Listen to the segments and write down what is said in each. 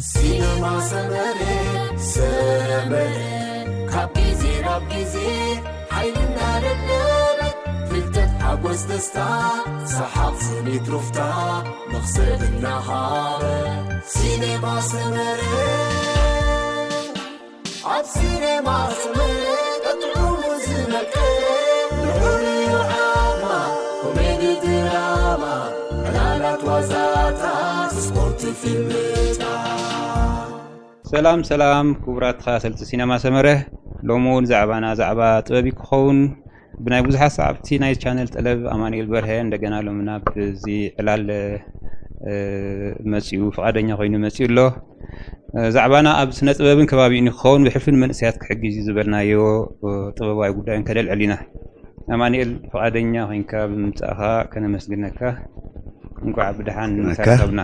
ሲነማ ሰመረ፣ ሰመረ፣ ካብ ግዜ ናብ ግዜ ሓይልና ደለበት፣ ፍልጠት፣ ሓጎስ፣ ደስታ፣ ሰሓቕ፣ ስኒት፣ ሩፍታ፣ መኽሰብ እናሃበ። ሲነማ ሰመረ፣ ኣብ ሲነማ ሰመረ ጥዑሙ ዝመቀረ፣ ልዑል እዩ ዓቕማ፣ ኮሜዲ፣ ድራማ፣ ዕላላት፣ ዋዛታት፣ ስፖርት፣ ፊልምታት። ሰላም ሰላም ክቡራት ተኸታተልቲ ሲነማ ሰመረ፣ ሎሚ እውን ዛዕባና ዛዕባ ጥበብ እዩ ክኸውን። ብናይ ብዙሓት ሰዓብቲ ናይ ቻነል ጠለብ ኣማኑኤል በርሀ እንደገና ሎሚ ናብዚ ዕላል፣ እ፣ መፂኡ፣ ፍቓደኛ ኮይኑ መፂኡ ኣሎ። እ፣ ዛዕባና ኣብ ስነ ጥበብን ከባቢኡን ክኸውን ብሕልፊ ንመንእሰያት ክሕግዝ እዩ ዝበልናዮ፣ እ፣ ጥበባዊ ጉዳይ ከነልዕል ኢና። ኣማኑኤል፣ ፍቓደኛ ኮይንካ ብምምጻእኻ ከነመስግነካ። እንኳዕ ብደሓን ነካ። ተረኸብና።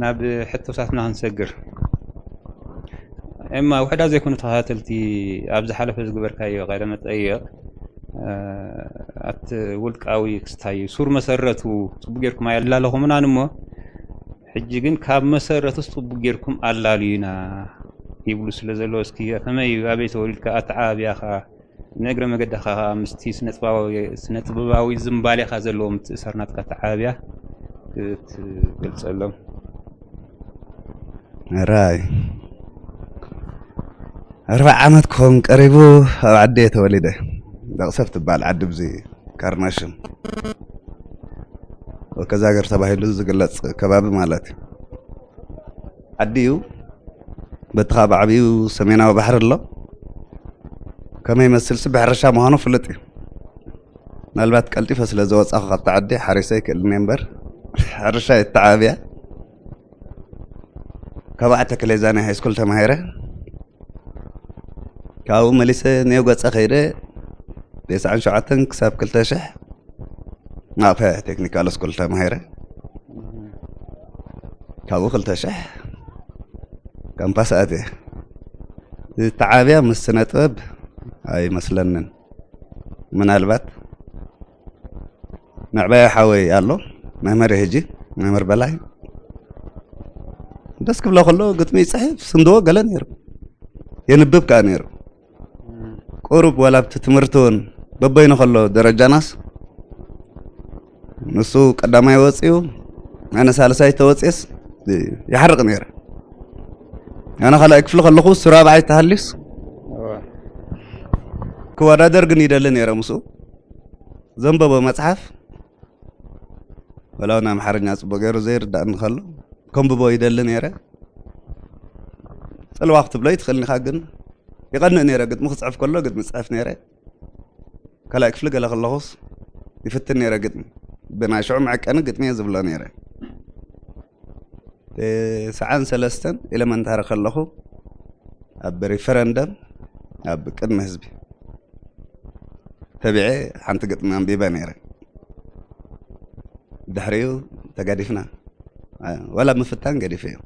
ናብ ሕቶታትና ክንሰግር። ኤማ፣ ውሕዳት ዘይኮኑ ተኸታተልቲ ኣብ ዝሓለፈ ዝግበርካዮ ቃለ መጠይቕ፣ እ፣ ኣቲ ውልቃዊ ክስታይ ሱር መሰረቱ ጽቡቅ ጌርኩም ኣያላለኹምናን እሞ፣ ሕጂ ግን ካብ መሰረቱስ ጽቡቅ ጌርኩም ኣላልዩና ይብሉ ስለ ዘለዉ፣ እስኪ ከመይ እዩ፣ ኣበይ ተወሊድካ፣ ኣተዓባብያኻ፣ ንእግረ መገድኻ ከኣ ምስቲ ስነ-ጥበባዊ፣ ስነ-ጥበባዊ ዝምባሌኻ ዘለዎ ምትእስሳር ናትካ ኣተዓባብያ ክትገልጸሎም። ራይ ኣርባዓ ዓመት ክኸውን ቀሪቡ ኣብ ዓዲ እየ ተወሊደ። ደቕሰፍ ትበሃል ዓዲ፣ ብዙ ካርናሽም ወከዛገር ተባሂሉ ዝግለጽ ከባቢ ማለት እዩ። ዓዲ እዩ። በቲ ካብ ዓብዩ ሰሜናዊ ባሕሪ ኣሎ። ከመይ ይመስልሲ ብሕርሻ ምዃኑ ፍሉጥ እዩ። ምናልባት ቀልጢፈ ስለ ዝወጻኹ ካብቲ ዓዲ ሓሪሰ ኣይክእልን እየ እምበር፣ ሕርሻ እየ ተዓብያ። ካብ ኣተ ክሌዛኒ ሃይስኩል ተማሂረ። ካብኡ መሊሰ ኔው ገጸ ከይደ፣ ተስዓን ሸውዓተን ክሳብ ክልተ ሽሕ ናቕፈ ቴክኒካል ስኩል ተማሂረ። ካብኡ ክልተ ሽሕ ካምፓስ ኣትየ። ዝተዓብያ ምስ ስነ ጥበብ ኣይመስለንን። ምናልባት መዕበያ ሓወይ ኣሎ፣ መምህር ሕጂ፣ መምህር በላይ። ደስ ክብሎ ከሎ ግጥሚ ይጽሕፍ፣ ስንድዎ ገለ ነይሩ። የንብብ ከኣ ነይሩ። ቁሩብ ዋላ ኣብቲ ትምህርቲ እውን በበይኑ ከሎ ደረጃናስ፣ ንሱ ቀዳማይ ወጺኡ፣ ኣነ ሳልሳይ ተወጺኤስ ይሓርቕ ነይረ። ኣነ ካልኣይ ክፍሊ ከለኹ፣ እሱ ራብዓይ ተሃልዩስ፣ እወ። ክወዳደር ግን ይደሊ ነይረ ምስኡ። ዘንበቦ መጽሓፍ፣ ወላ እውን ኣምሓርኛ ጽቡቕ ገይሩ ዘይርዳእኒ ከሎ፣ ከንብቦ ይደሊ ነይረ። ጽልዋ ክትብሎ ይትኽእል ኢኻ፣ ግን ይቐንእ ነይረ። ግጥሚ ክጽሕፍ ከሎ ግጥሚ ጽሕፍ ነይረ። ካልኣይ ክፍሊ ገለ ከለኹስ ይፍትን ነይረ ግጥሚ። ብናይ ሽዑ መዐቀኒ ግጥሚ እየ ዝብሎ ነይረ። ተስዓን ሰለስተን ኤለመንታሪ ከለኹ ኣብ ሪፈረንደም ኣብ ቅድሚ ህዝቢ ተቢዐ ሓንቲ ግጥሚ ኣንቢበ ነይረ። ድሕሪኡ ተጋዲፍና። አ፣ ዋላ ምፍታን ገዲፈዮ።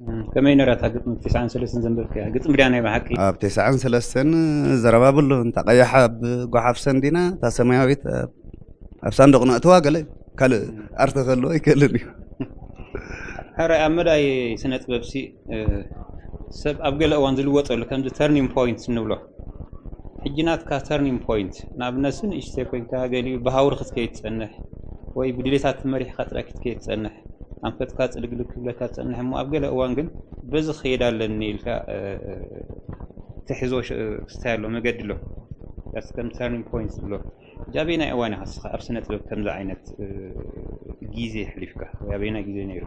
እም፣ ከመይ ነይራ እታ ግጥሚ? ተስዓን ሰለስተን ዘንበብካያ ግጥሚ ድያ ናይ ብሓቂ? ኣብ ተስዓን ሰለስተን ዘረባ ብሉ፣ እንታ ቀያሕ ኣብ ጓሓፍ ሰንዲና፣ እታ ሰማያዊት ኣብ፣ ኣብ ሳንዱቕ ነእትዋ ገለ ካልእ ኣርተ ክህልዎ ኣይክእልን እዩ። ሕራይ ኣብ መዳይ ስነ ጥበብሲ፣ እ፣ ሰብ ኣብ ገለ እዋን ዝልወጠሉ ከምዚ ተርኒንግ ፖይንት ንብሎ። ሕጂ ናትካ ተርኒንግ ፖይንት፣ ንኣብነት ንእሽተይ ኮይንካ ገሊኡ ብሃውሪ ክትከይድ ትጸንሕ፣ ወይ ብድሌታት ተመሪሕካ ጥራይ ክትከይድ ትጸንሕ፣ ኣንፈትካ ጽልግልግ ክብለካ ትጸንሕ እሞ፣ ኣብ ገለ እዋን ግን በዚ ክኸይድ ኣለኒ ኢልካ፣ እ፣ ትሕዞ ሽ-፣ ክስታይ ኣሎ፣ መገዲ ኣሎ። ያስ ከም ተርኒንግ ፖይንት ዝብሎ። ሕጂ ኣበየናይ እዋን ኢኻ ንስኻ ኣብ ስነ ጥበብ ከምዚ ዓይነት፣ እ፣ ግዜ ኣሕሊፍካ? ወይ ኣበየናይ ግዜ ነይሩ?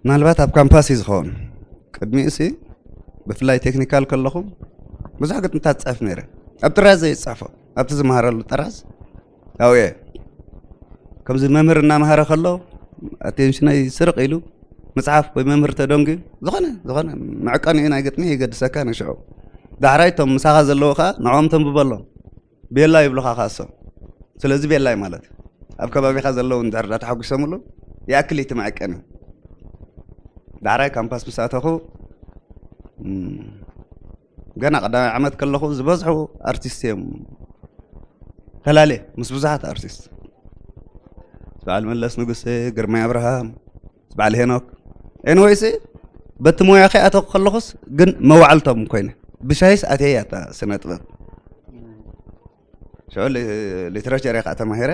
ምናልባት ኣብ ካምፓስ እዩ ዝኸውን። ቅድሚኡሲ ብፍላይ ቴክኒካል ከለኹ ብዙሕ ግጥምታት ጽሕፍ ነይረ። ኣብ ጥራዝ እየ ዝጽሕፎ፣ ኣብቲ ዝመሃረሉ ጥራዝ ኣብኡ እየ። ከምዚ መምህር እናምሃረ ከሎ ኣቴንሽነይ ስርቕ ኢሉ ምጽሓፍ ወይ መምህር ተደንጉዩ፣ ዝኾነ፣ ዝኾነ መዕቀኒኡ ናይ ግጥሚ ይገድሰካ ንሽዑ። ዳሕራይ እቶም ምሳኻ ዘለዉ ኸኣ ንዕኦም ተንብበሎም። ቤላ ይብሉኻ ኸኣ እሶም። ስለዚ ቤላይ ማለት ኣብ ከባቢኻ ዘለዉ እንድሕር ዳተሓጒሶምሉ ይኣክል እዩ እቲ መዐቀኒ። ዳሕራይ ካምፓስ ምስ ኣተኹ፣ እም፣ ገና ቀዳማይ ዓመት ከለኹ ዝበዝሑ ኣርቲስት እዮም ፈላልየ ምስ ብዙሓት ኣርቲስት። በዓል መለስ ንጉሴ፣ ግርማይ ኣብርሃም፣ በዓል ሄኖክ። ኤንወይሲ በቲ ሞያ ከይኣተኹ ከለኹስ ግን መዋዕልቶም ኮይነ ብሻሂስ ኣትየ እያ እታ ስነ ጥበብ። ሽዑ ሊ- ሊትሬቸር እየ ከዓ ተማሂረ።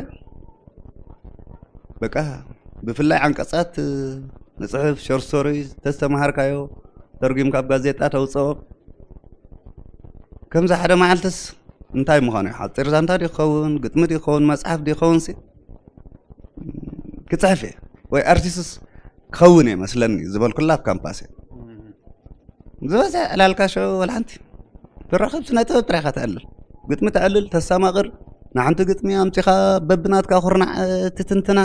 በቃ ብፍላይ ዓንቀፃት ንፅሕፍ፣ ሾርት ስቶሪ ተስተምሃርካዮ ተርጉምካ ኣብ ጋዜጣ ተውፅኦ። ከምዚ ሓደ መዓልትስ እንታይ ምዃኑ እዩ? ሓፂር ዛንታ ዲ ክኸውን፣ ግጥሚ ዲ ክኸውን፣ መፅሓፍ ዲ ክኸውን ሲ ክፅሕፍ እየ ወይ ኣርቲስትስ ክኸውን እየ መስለኒ ዝበልኩላ ኣብ ካምፓስ እየ። ዝበዝሐ ዕላልካ ሸው ወላ ሓንቲ ትራኸብ ስነ ጥበብ ጥራይካ ተዕልል፣ ግጥሚ ተዕልል፣ ተስተማቕር፣ ንሓንቲ ግጥሚ ኣምፂኻ በብናትካ ኩርናዕ ትትንትና።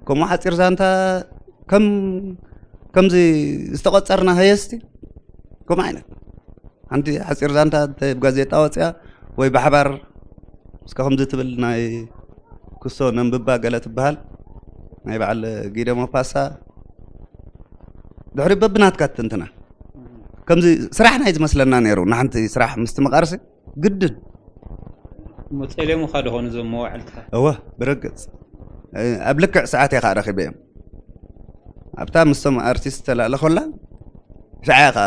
ከምኡ ሓፂር ዛንታ ከም ከምዚ ዝተቆፀርና ሃየስቲ ከምኡ ዓይነት ሓንቲ ሓፂር ዛንታ እንተ ብጋዜጣ ወፅያ ወይ ብሓባር እስከ ከምዚ ትብል ናይ ክሶ ነንብባ ገለ ትበሃል ናይ በዓል ጊደሞ ፓሳ ድሕሪ በብናትካ ትንትና ከምዚ ስራሕ ናይ ዝመስለና ነይሩ። ንሓንቲ ስራሕ ምስቲ መቃርሲ ግድን እሞ ጸልዮምኻ ዶ ኾኑ እዞም መዋዕልትኻ? እወ ብርግጽ ኣብ ልክዕ ሰዓት እየ ከዓ ረኺበ እዮም ኣብታ ምስቶም ኣርቲስት ተላለኾላ ሽዓ ከዓ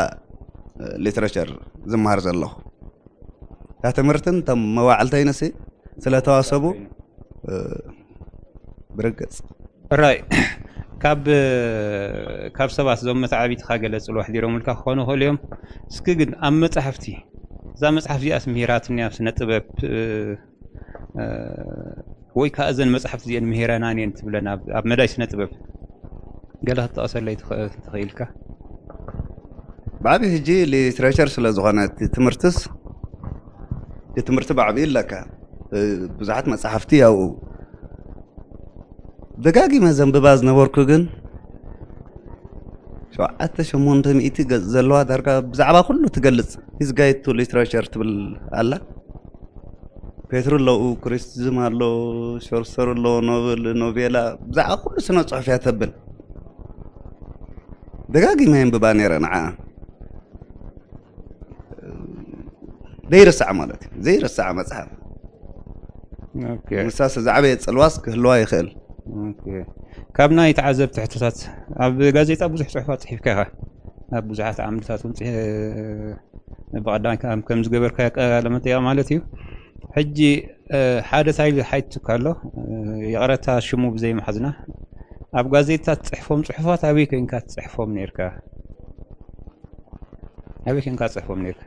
ሊትሬቸር ዝመሃር ዘለኹ እታ ትምህርትን እቶም መዋዕልተይንሲ ስለተዋሰቡ ብርግጽ ራይ ካብ ካብ ሰባት እዞም መተዓቢትኻ ገለ ጽልዋ ሕዲሮምልካ ክኾኑ ይኽእሉ እዮም። እስኪ ግን ኣብ መጽሓፍቲ እዛ መጽሓፍ እዚኣስ ምሂራትኒ ኣብ ስነ ጥበብ ወይ ከዓ እዘን መጽሓፍቲ እዚአን ምሂረናን እየን ትብለን ኣብ መዳይ ስነ ጥበብ ገለ ክትጠቕሰለይ ትኽእልካ? ብዓብዪ ሕጂ ሊትሬቸር ስለ ዝኾነ እቲ ትምህርትስ እቲ ትምህርቲ ብዓብዪ ኣለካ ብዙሓት መፅሓፍቲ ኣብኡ ደጋጊመ ዘንብባ ዝነበርኩ ግን ሸውዓተ ሸሞንተ ሚእቲ ገፅ ዘለዋ ዳርጋ ብዛዕባ ኩሉ ትገልፅ ሂዝ ጋይድ ቱ ሊትሬቸር ትብል ኣላ ፔትሩ ኣለዉ ክሪስቲዝም ኣሎ ሾርሰር ኣሎ ኖብል ኖቬላ ብዛዕባ ኩሉ ስነ ፅሑፍ እያ ተብል ደጋጊመ የንብባ ነይረ ንዓ ዘይርሳዕ ማለት እዩ ዘይርሳዕ መፅሓፍ ንሳስ ዝዓበየ ፅልዋስ ክህልዋ ይኽእል ካብ ናይ ተዓዘብቲ ሕቶታት ኣብ ጋዜጣ ብዙሕ ፅሑፋት ፅሒፍካ ኢኻ ኣብ ብዙሓት ዓምድታት እውን ብቐዳም ከም ዝገበርካ ቃለ መጠይቕ ማለት እዩ ሕጂ ሓደ ታይል ሓይትካ ኣሎ ይቕረታ ሽሙ ብዘይመሓዝና ኣብ ጋዜጣ ትፅሕፎም ፅሑፋት ኣበይ ኮይንካ ትፅሕፎም ነርካ ኣበይ ኮይንካ ትፅሕፎም ነርካ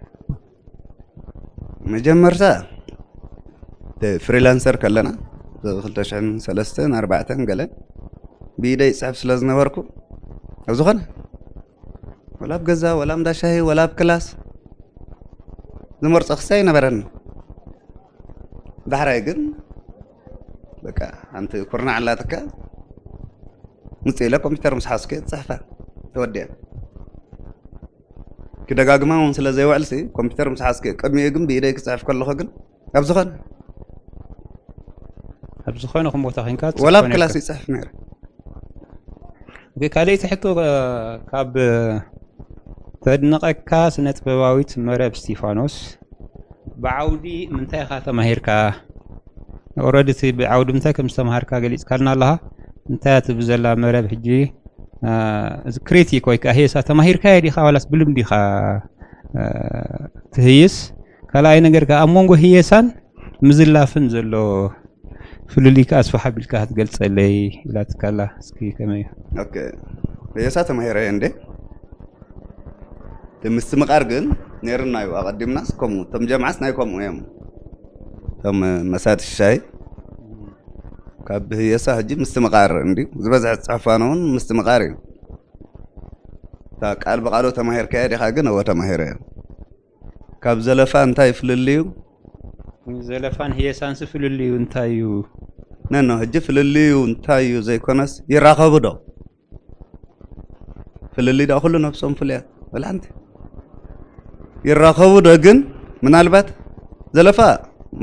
መጀመርታ ፍሪላንሰር ከለና ብ2003 ኣርባዕተን ገለ ብኢደይ ፅሕፍ ስለ ዝነበርኩ ኣብ ዝኾነ ወላ ኣብ ገዛ ወላ እንዳ ሻሂ ወላ ኣብ ክላስ ዝመርፆ ክሳይ ነበረኒ ዳሕራይ ግን በቃ ሓንቲ ኩርናዕ ኣላትካ ምፅ ኢለ ኮምፒተር ምስ ሓዝኩ ፅሕፋ ተወዲያ ክደጋግማ እውን ስለ ዘይውዕልሲ ኮምፒተር ምስ ሓዝኩ ቅድሚኡ ግን ብኢደይ ክፅሕፍ ከለኹ ግን ኣብ ዝኾነ ኣብ ዝኾነ ከም ቦታ ኮንካ ወላ ኣብ ክላስ ይፅሕፍ ነይረ ካልኣይቲ ሕቶ ካብ ተድንቐካ ስነ ጥበባዊት መረብ እስቲፋኖስ ብዓውዲ ምንታይ ኢኻ ተማሂርካ ኦረዲ እቲ ብዓውዲ ምንታይ ከም ዝተምሃርካ ገሊፅካልና ኣለኻ እንታይ ትብ ዘላ መረብ ሕጂ ክሪቲክ ወይ ከዓ ሄሳ ተማሂርካዮ ዲኻ ዋላስ ብልምዲ ኢኻ ትህይስ ካልኣይ ነገር ከዓ ኣብ መንጎ ህየሳን ምዝላፍን ዘሎ ፍልልይ ከኣ ኣስፍሕ ኣቢልካ ክትገልጸለይ ኢላትካ ኣላ። እስኪ ከመይ እዩ? ኦኬ። ህየሳ ተማሂረ እየ እንዴ? እቲ ምስትምቓር ግን ነይርና እዩ ኣቐዲምናስ ከምኡ። እቶም ጀምዓስ ናይ ከምኡ እዮም። እቶም መሳቲ ሻሂ ካብ ህየሳ ሕጂ ምስትምቓር እንዲ ዝበዝሐ ዝፅሕፋኖ እውን ምስትምቓር እዩ። እታ ቃል ብቃሉ ተማሂርካዮ ዲኻ ግን እወ ተማሂረ እየ። ካብ ዘለፋ እንታይ ፍልልዩ? ዘለፋን ህየሳንስ ፍልልዩ እንታይ እዩ? ነኖ ሕጂ ፍልልዩ እንታይ እዩ ዘይኮነስ ይራኸቡ ዶ? ፍልልይ ዶ ኩሉ ነብሶም ፍሉያት ወላ ሓንቲ ይራኸቡ ዶ ግን ምናልባት ዘለፋ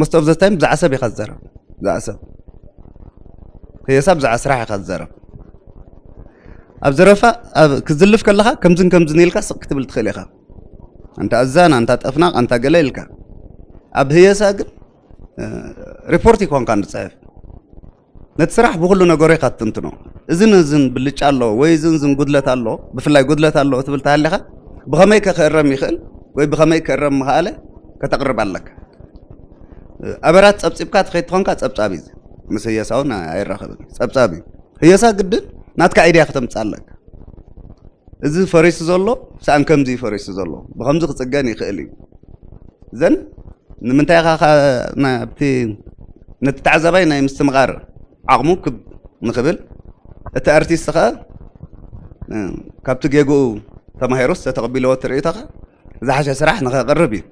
most of the time ብዛዕባ ሰብ ኢኻ ትዛረብ ብዛዕባ ሰብ ህየሳ ብዛዕባ ስራሕ ኢኻ ትዛረብ ኣብ ዘረፋ ክትዝልፍ ከለኻ ከምዝን ከምዝን ኢልካ ስቕ ክትብል ትኽእል ኢኻ ኣንታ ኣዛን ኣንታ ጠፍናቕ ኣንታ ገለ ኢልካ ኣብ ህየሳ ግን ሪፖርት ይኮንካ ንፅሕፍ ነቲ ስራሕ ብኹሉ ነገሩ ኢኻ ትትንትኖ። እዝን እዝን ብልጫ ኣሎ ወይ እዝን እዝን ጉድለት ኣሎ፣ ብፍላይ ጉድለት ኣሎ ትብል ተሃሊኻ፣ ብኸመይ ከ ክእረም ይኽእል ወይ ብኸመይ ክእረም ምኽኣለ ከተቕርብ ኣለካ። ኣበራት ጸብጺብካ ትኸይድ ትኾንካ ጸብጻብ እዩ። ምስ ህየሳ እውን ኣይራኸብን። ጸብጻብ እዩ። ህየሳ ግድን ናትካ ኣይድያ ከተምጽእ ኣለካ። እዚ ፈሪሱ ዘሎ፣ ሰኣን ከምዚ እዩ ፈሪሱ ዘሎ። ብኸምዚ ክጽገን ይኽእል እዩ። ዘን ንምንታይ ኢኻ ኻ-፣ ናብቲ፣ ነቲ ተዓዛባይ ናይ ምስትምቓር ዓቕሙ ክብ ንኽብል፣ እቲ ኣርቲስት ኸኣ፣ እ፣ ካብቲ ጌግኡ ተማሂሩስ ተተቐቢልዎ ትርኢቶ ኸኣ ዝሓሸ ስራሕ ንኸቕርብ እዩ።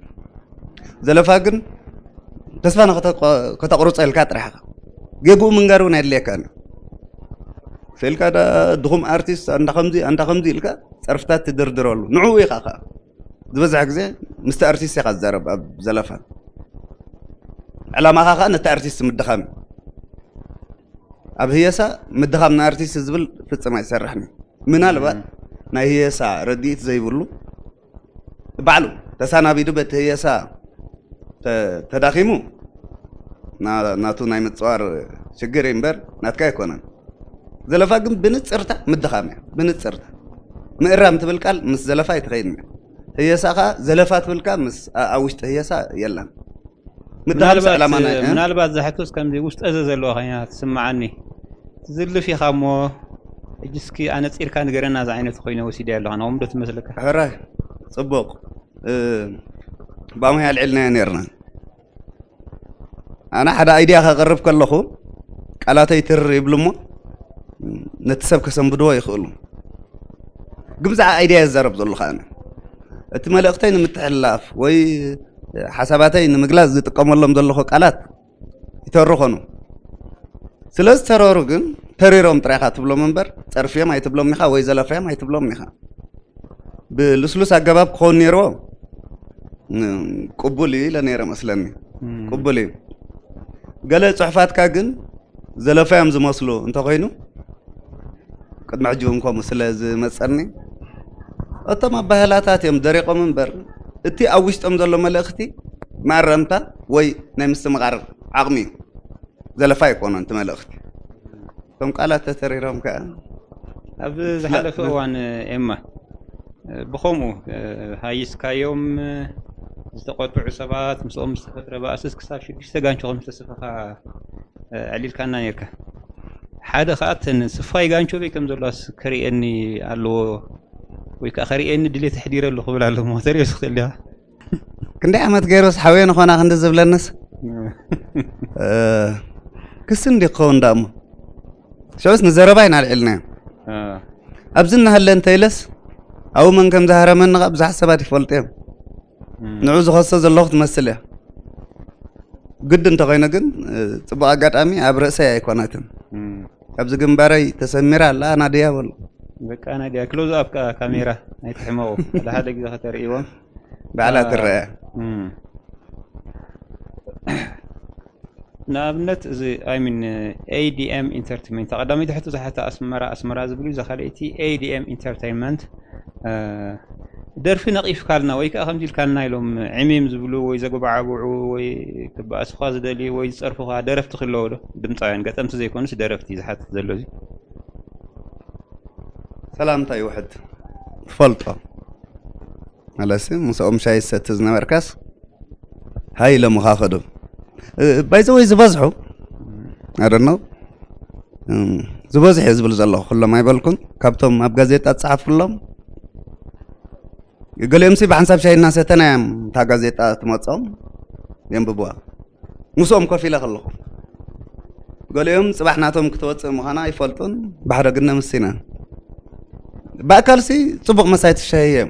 ዘለፋ ግን ተስፋ ንኸተቆ-፣ ከተቑርጾ ኢልካ ጥራሕ ኢኻ። ጌግኡ ምንጋር እውን ኣየድልየካን እዩ። ስኢልካ ዳ ድኹም ኣርቲስት፣ ኣንዳ ከምዚ፣ ኣንዳ ከምዚ ኢልካ ጸርፍታት ትድርድረሉ። ንዕኡ ኢኻ ኸኣ። ዝበዝሕ ግዜ ምስቲ ኣርቲስት ኢኻ ትዛረብ ኣብ ዘለፋ። ዕላማኻ ኸኣ ነቲ ኣርቲስት ምድኻም እዩ። ኣብ ህየሳ ምድኻም ንኣርቲስት ዝብል ፍጽም ኣይሰርሕን እዩ። ምናልባት ናይ ህየሳ ረድኢት ዘይብሉ ባዕሉ ተሳናቢዱ በቲ ህየሳ ተ-፣ ተዳኺሙ ና-፣ ናቱ ናይ ምጽዋር ሽግር እዩ እምበር ናትካ ኣይኮነን። ዘለፋ ግን ብንጽርታ ምድኻም እያ። ብንጽርታ ምእራም ትብል ቃል ምስ ዘለፋ ኣይትኸይድን እያ። ህየሳ ኸኣ ዘለፋ ትብል ቃል ምስ ኣ-፣ ኣብ ውሽጢ ህየሳ የላን። ምድኻም ምናልባት፣ ዕላማና፣ እ? ምናልባት ዝሕቶስ ከምዚ ውስጠ ዘ ዘለዋ ኮይና ትስምዓኒ። ትዝልፍ ኢኻ እሞ፣ ሕጂ እስኪ ኣነጺርካ ንገረና ዝዓይነቱ ኮይነ ወሲደ ኣለኻ። ናኦም ዶ ትመስለካ? ሕራይ፣ ጽቡቕ። እ፣ ብኣምሃይ ኣልዒልናዮ ኔርና። ኣነ ሓደ ኣይድያ ከቕርብ ከለኹ፣ ቃላተይ ትር ይብሉ እሞ፣ ነቲ ሰብ ከሰንብድዎ ይኽእሉ። ግን ብዛዕባ ኣይድያ ይዛረብ ዘለኹ ኣነ። እቲ መልእኽተይ ንምትሕልላፍ ወይ ሓሳባተይ ንምግላጽ ዝጥቀመሎም ዘለኹ ቃላት ይተርኾኑ። ስለ ዝተረሩ ግን ተሪሮም ጥራይ ኢኻ ትብሎም እምበር፣ ጸርፍዮም ኣይትብሎም ኢኻ ወይ ዘለፋዮም ኣይትብሎም ኢኻ። ብልስሉስ ኣገባብ ክኸውን ነይርዎ፣ ን-፣ ቅቡል እዩ ኢለ ነይረ መስለኒ። እም። ቅቡል እዩ። ገለ ጽሑፋትካ ግን ዘለፋዮም ዝመስሉ እንተኾይኑ፣ ቅድሚ ሕጂ እውን ከምኡ ስለ ዝመጸኒ፣ እቶም ኣባህላታት እዮም ደሪቖም እምበር፣ እቲ ኣብ ውሽጦም ዘሎ መልእኽቲ መኣረምታ ወይ ናይ ምስትምቓር ዓቕሚ እዩ። ዘለፋ ኣይኮነን እቲ መልእኽቲ። እቶም ቃላት ተተሪሮም ከኣ ኣብ ዝሓለፈ እዋን፣ ኤማ፣ ብኸምኡ፣ ሃይስካዮም፣ ዝተቖጥዑ ሰባት፣ ምስኦም ዝተፈጥረ ባእስስ ክሳብ ሽዱሽተ ጋንቾ ከም ዝተሰፈኻ፣ ኣዕሊልካና ነርካ። ሓደ ከኣ እተን ስፋይ ጋንቾ በይ ከም ዘለዋስ ከርእየኒ ኣለዎ፣ ወይ ከኣ ከርእየኒ ድሌት ኣሕዲረ ኣለኹ ክብል ኣለኹ። ተርእዮ ትኽእል ዲኻ? ክንደይ ዓመት ገይሩስ ሓወየ ንኾና ክንዲ ዝብለንስ? እ፣ ክስ እንዲ ክኸውን ደኣ እሞ። ሽዑስ ንዘረባ ኢና ኣልዒልናዮ። እ። ኣብዚ እናሃለ እንተኢለስ፣ ኣብኡ መን ከም ዝሃረመኒ ኸኣ ብዙሓት ሰባት ይፈልጡ እዮም። እም። ንዑ ዝኸሶ ዘለኹ ትመስል እያ። ግዲ እንተኾይነ ግን፣ እ፣ ጽቡቕ ኣጋጣሚ ኣብ ርእሰይ ኣይኮነትን። እም። ኣብዚ ግንባረይ ተሰሚራ ኣላ፣ ኣና ድያ በሉ። በቃ፣ ኣና ድያ። ክሎዝ ኣፕ ካ-፣ ካሜራ ኣይትሕመቑ። ሓደ ሓደ ግዜ ከተርእይዎም። ባዕላ አ፣ ትረአ። እም። ንኣብነት፣ እዚ፣ I mean፣ ኤ ዲ ኤም ኢንተርቴይንመንት፣ ቀዳመይቲ ሕቶ ዝሓታ ኣስመራ፣ ኣስመራ ዝብሉ፣ እዛ ካልኣይቲ ኤ ዲ ኤም ኢንተርቴይንመንት፣ አ፣ ደርፊ ነቒፍካልና ወይ ከኣ ከምዚ ኢልካልና ኢሎም ዕሚም ዝብሉ ወይ ዘጉባዕብዑ ወይ ክበኣሱኻ ዝደልዩ ወይ ዝጸርፉኻ ደረፍቲ ክህልዎ ዶ? ድምጻውያን፣ ገጠምቲ ዘይኮኑስ ደረፍቲ ዝሓትት ዘሎ እዚ። ሰላምታ ይውሕድ። ትፈልጦ። ማለትሲ፣ ምስኦም ሻሂ ዝሰቲ ዝነበርካስ፣ ሃይ ኢሎምኻ ከዱ። እ፣ by the way፣ ዝበዝሑ፣ I don't know፣ እም፣ ዝበዝሑ እየ ዝብል ዘለኹ፣ ኩሎም ኣይበልኩን። ካብቶም ኣብ ጋዜጣ ዝጸሓፍኩሎም፣ ገሊኦምሲ ብሓንሳብ ሻሂ እናሰተና እዮም እታ ጋዜጣ ትመጾም፣ የንብብዋ። ምስኦም ኮፍ ኢለ ከለኹ። ገሊኦም ጽባሕ ናቶም ክትወጽእ ምዃና ኣይፈልጡን፣ ብሓደ ግን ነምስ ኢና። ብኣካልሲ ጽቡቕ መሳይቲ ሻሂ እዮም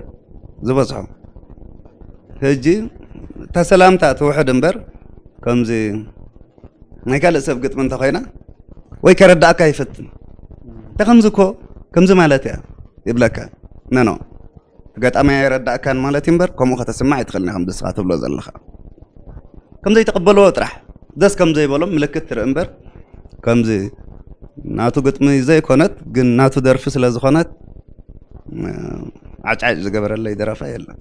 ዝበዝሑ። ሕጂ እታ ሰላምታ ትውሕድ እምበር፣ ከምዚ ናይ ካልእ ሰብ ግጥሚ እንተኾይና፣ ወይ ከረዳእካ ይፈትን። እንተ ከምዚ እኮ፣ ከምዚ ማለት እያ፣ ይብለካ። ነኖ። ገጣሚ ኣይረዳእካን ማለት እዩ እምበር፣ ከምኡ ከተስምዕ ኣይትኽእልን ኢኻ፣ ከምዚ ንስኻ ትብሎ ዘለኻ። ከም ዘይተቐበልዎ ጥራሕ፣ ደስ ከም ዘይበሎም ምልክት ትርኢ እምበር፣ ከምዚ ናቱ ግጥሚ ዘይኮነት፣ ግን ናቱ ደርፊ ስለ ዝኾነት፣ እ፣ ዓጭዓጭ ዝገበረለይ ደረፋ የለን።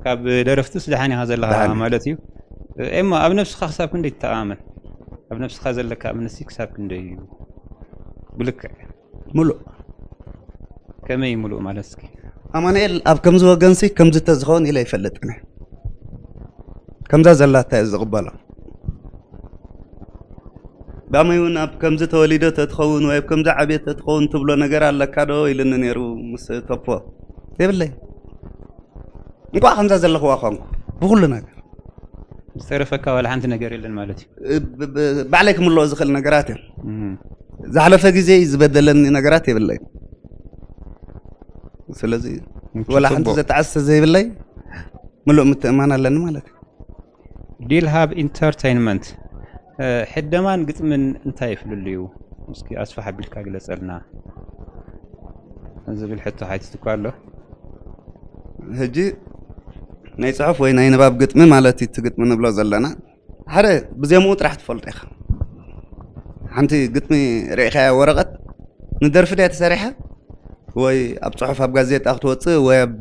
ካብ ደረፍትስ ደሓን ኢኻ ዘለኻ ደሓን። ማለት እዩ። ኤማ፣ ኣብ ነብስኻ ክሳብ ክንደይ ትተኣማመን? ኣብ ነብስኻ ዘለካ እምነትሲ ክሳብ ክንደይ እዩ? ብልክዕ ሙሉእ ከመይ ሙሉእ ማለት እስኪ ኣማኑኤል ኣብ ከምዚ ወገንሲ ከምዚ ተዝኸውን ኢለ ይፈልጥን እየ። ከምዛ ዘላታ እየ ዝቕበሎ። ባመይ እውን ኣብ ከምዚ ተወሊዶ ተትኸውን ወይ ኣብ ከምዚ ዓብየ ተትኸውን ትብሎ ነገር ኣለካ ዶ ኢልኒ ነይሩ ምስ ቶፖ። የብለይ። እንኳዕ ከምዛ ዘለኽዋ ኳንኩ ብኩሉ ነገር ዝተረፈካ ዋላ ሓንቲ ነገር የለን ማለት እዩ። ብ- ብ- ባዕለይ ክምልኦ ዝኽእል ነገራት እዮም። እም። ዝሓለፈ ግዜ ዝበደለኒ ነገራት የብለይ። ስለዚ እንኪ ወላ ሓንቲ ጽቡቕ። ዘተዓሰ ዘይብለይ ምሉእ ምትእማን ኣለኒ ማለት እዩ። ዲል ሃብ ኢንተርቴይንመንት፣ ሕደማን ግጥምን እንታይ ፍልልዩ? እስኪ ኣስፋሕ ኣቢልካ ግለጸልና ዝብል ሕቶ ሓቲትኳ ኣሎ። ሕጂ ናይ ጽሑፍ ወይ ናይ ንባብ ግጥሚ ማለት እዩ። እቲ ግጥሚ ንብሎ ዘለና ሓደ ብዜምኡ ጥራሕ ትፈልጦ ኢኻ። ሓንቲ ግጥሚ ርኢኻያ ወረቐት ንደርፊ ድያ ተሰሪሓ ወይ ኣብ ጽሑፍ ኣብ ጋዜጣ ክትወጽእ ወይ ኣብ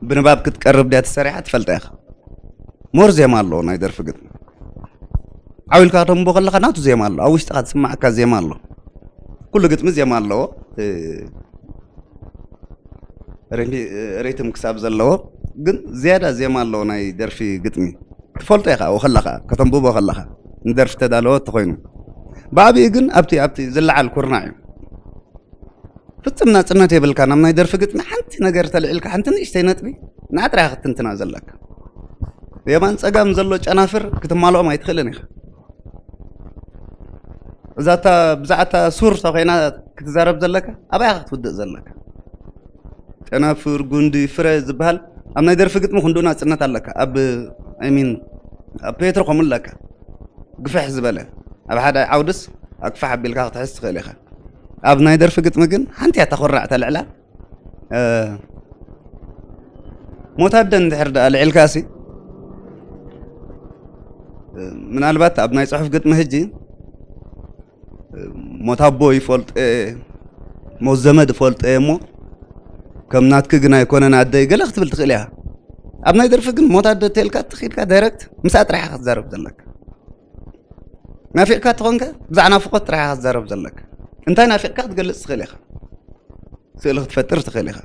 ብንባብ ክትቀርብ ድያ ተሰሪሓ ትፈልጣ ኢኻ። ሞር ዜማ ኣለዎ ናይ ደርፊ ግጥሚ። ዓው ኢልካ ከተንብቦ ከለኻ ናቱ ዜማ ኣሎ፣ ኣብ ውሽጥኻ ዝስማዓካ ዜማ ኣሎ። ኩሉ ግጥሚ ዜማ ኣለዎ። እ፣ ሪሚ- ሪትም ክሳብ ዘለዎ ግን ዝያዳ ዜማ ኣለዎ ናይ ደርፊ ግጥሚ። ትፈልጦ ኢኻ ኣብኡ ከለኻ ከተንብቦ ከለኻ ንደርፊ ተዳለወ ተኾይኑ። ብዓብኡ ግን ኣብቲ ኣብቲ ዝለዓል ኩርናዕ እዩ። ፍጹም ናጽነት የብልካ ናብ ናይ ደርፊ ግጥሚ ሓንቲ ነገር ተልዒልካ ሓንቲ ንእሽተይ ነጥቢ ንዓጥራያ ክትንትና ዘለካ። የማን ጸጋም ዘሎ ጨናፍር ክትማልኦም ኣይትኽእልን ኢኻ። እዛታ ብዛዕታ ሱር ተኮይና ክትዛረብ ዘለካ ኣባያ ክትውድእ ዘለካ። ጨናፍር ጉንዲ ፍረ ዝበሃል ኣብ ናይ ደርፊ ግጥሚ ክንዱ ናጽነት ኣለካ። ኣብ ሚን ኣብ ፔትሮ ከምኡ ኣለካ። ግፍሕ ዝበለ ኣብ ሓደ ዓውድስ ኣግፋሕ ኣቢልካ ክትሕዝ ትኽእል ኢኻ። ኣብ ናይ ደርፊ ግጥሚ ግን ሓንቲ እያ ተኮራዕ ተልዕላ። እ፣ ሞት ኣደ እንድሕር ደኣ ልዕልካሲ ምናልባት ኣብ ናይ ጽሑፍ ግጥሚ ሕጂ ሞት ኣቦ ይፈልጦ እየ፣ ሞት ዘመድ ይፈልጦ እየ እሞ ከም ናትኪ ግን ኣይኮነን ኣደይ ገለ ክትብል ትኽእል እያ። ኣብ ናይ ደርፊ ግን ሞት ኣደ ተልካ ትኽኢልካ ዳይረክት ምስኣ ጥራሕ ክትዛረብ ዘለካ። ናፊቕካ ትኾንከ ብዛዕ ናፍቆት ጥራሕ ክትዛረብ ዘለካ። እንታይ ናፊቕካ ክትገልጽ ትኽእል ኢኻ። ስእሊ ክትፈጥር ትኽእል ኢኻ።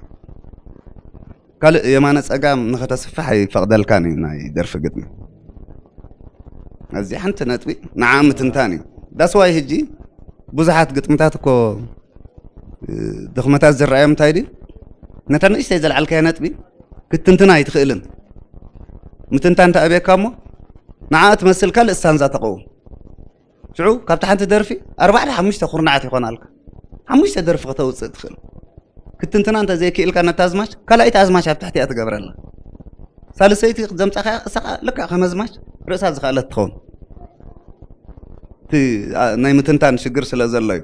ካልእ የማነ ጸጋም ንኸተስፍሕ ኣይፈቕደልካን እዩ ናይ ደርፊ ግጥሚ። እዚ ሓንቲ ነጥቢ ንዓ ምትንታን እዩ። ዳስዋይ ሕጂ ብዙሓት ግጥምታት እኮ እ፣ ድኽመታት ዝረኣዮም እንታይ ድዩ? ነታ ንእሽተይ ዘልዓልካያ ነጥቢ ክትትንትና ኣይትኽእልን። ምትንታን ተኣብየካ እሞ ንዓ ትመስል ካልእ ስታንዛ ተቐውም። ሽዑ ካብቲ ሓንቲ ደርፊ ኣርባዕተ ሓሙሽተ ኩርናዓት ይኾናልካ። ሓሙሽተ ደርፊ ከተውፅእ ትኽእል። ክትንትና እንተዘይክእልካ ነታ ኣዝማች ካልኣይቲ ኣዝማች ኣብ ትሕቲኣ ትገብረላ። ሳልሰይቲ ዘምፃኻያ እሳ ከዓ ልክዕ ከም ኣዝማች ርእሳ ዝኸኣለት ትኸውን። እቲ ኣ- ናይ ምትንታን ሽግር ስለ ዘሎ እዩ።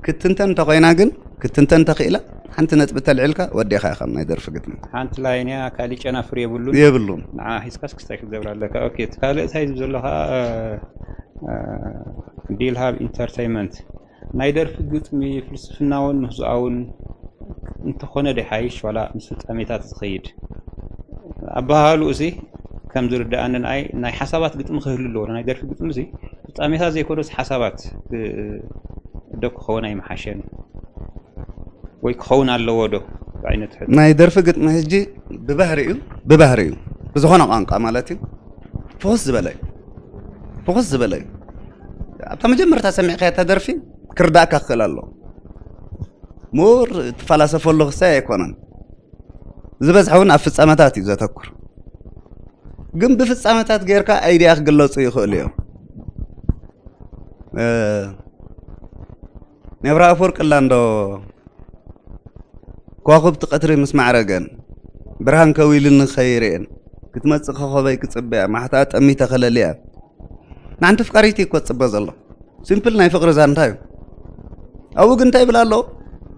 ክትንተን እንተኮይና ግን ክትንተን እንተኽኢላ ሓንቲ ነጥቢ ተልዒልካ ወዲኻ ኢኻ ናይ ደርፊ ግጥሚ። ሓንቲ ላይን እያ፣ ካሊእ ጨናፍር የብሉን። የብሉን። ንዓ ሒዝካስ ክስታይ ክትገብራ ኣለካ። ኦኬ፣ እቲ ካልእ እንታይ ዝብል ዘለኻ ዲል ሃብ ኢንተርቴይንመንት ናይ ደርፊ ግጥሚ ፍልስፍናውን ምህዞኣውን እንተኾነ ዶ ይሓይሽ ዋላ ምስ ፍጻሜታት ዝኸይድ? ኣበሃህልኡ እዚ ከም ዝርድኣኒ ንኣይ ናይ ሓሳባት ግጥሚ ክህሉ ኣለዎ። ናይ ደርፊ ግጥሚ እዚ ፍጻሜታት ዘይኮነስ ሓሳባት ዶ ክኸውን ኣይምሓሸን? ወይ ክኸውን ኣለዎ ዶ? ዓይነት ሕቶ። ናይ ደርፊ ግጥሚ ሕጂ ብባህሪኡ ብባህሪኡ ብዝኾነ ቋንቋ ማለት እዩ ፍኹስ ዝበለ እዩ። ፍኹስ ዝበለ እዩ። ኣብታ መጀመርታ ሰሚዕካያ እታ ደርፊ ክርዳእካ ክኽእል ኣለዎ። ምሁር ትፈላሰፈሉ ክሳይ ኣይኮነን። ዝበዝሐ እውን ኣብ ፍጻመታት እዩ ዘተኩር። ግን ብፍጻመታት ጌርካ ኣይድያ ክግለጹ ይኽእሉ እዮም። እ፣ ነብራ ኣፈወርቂ ኣላ እንዶ ከዋኽብቲ ቀትሪ ምስ ማዕረገን ብርሃን ከዊልኒ ከይርእየን ክትመጽእ ኮኸበይ ክጽበያ ማሕታ ጠሚተ ከለልያ ንሓንቲ ፍቃሪቲ እኮ ትጽበ ዘሎ ሲምፕል ናይ ፍቅሪ ዛንታ እዩ። ኣብኡ ግን እንታይ ይብል ኣሎ?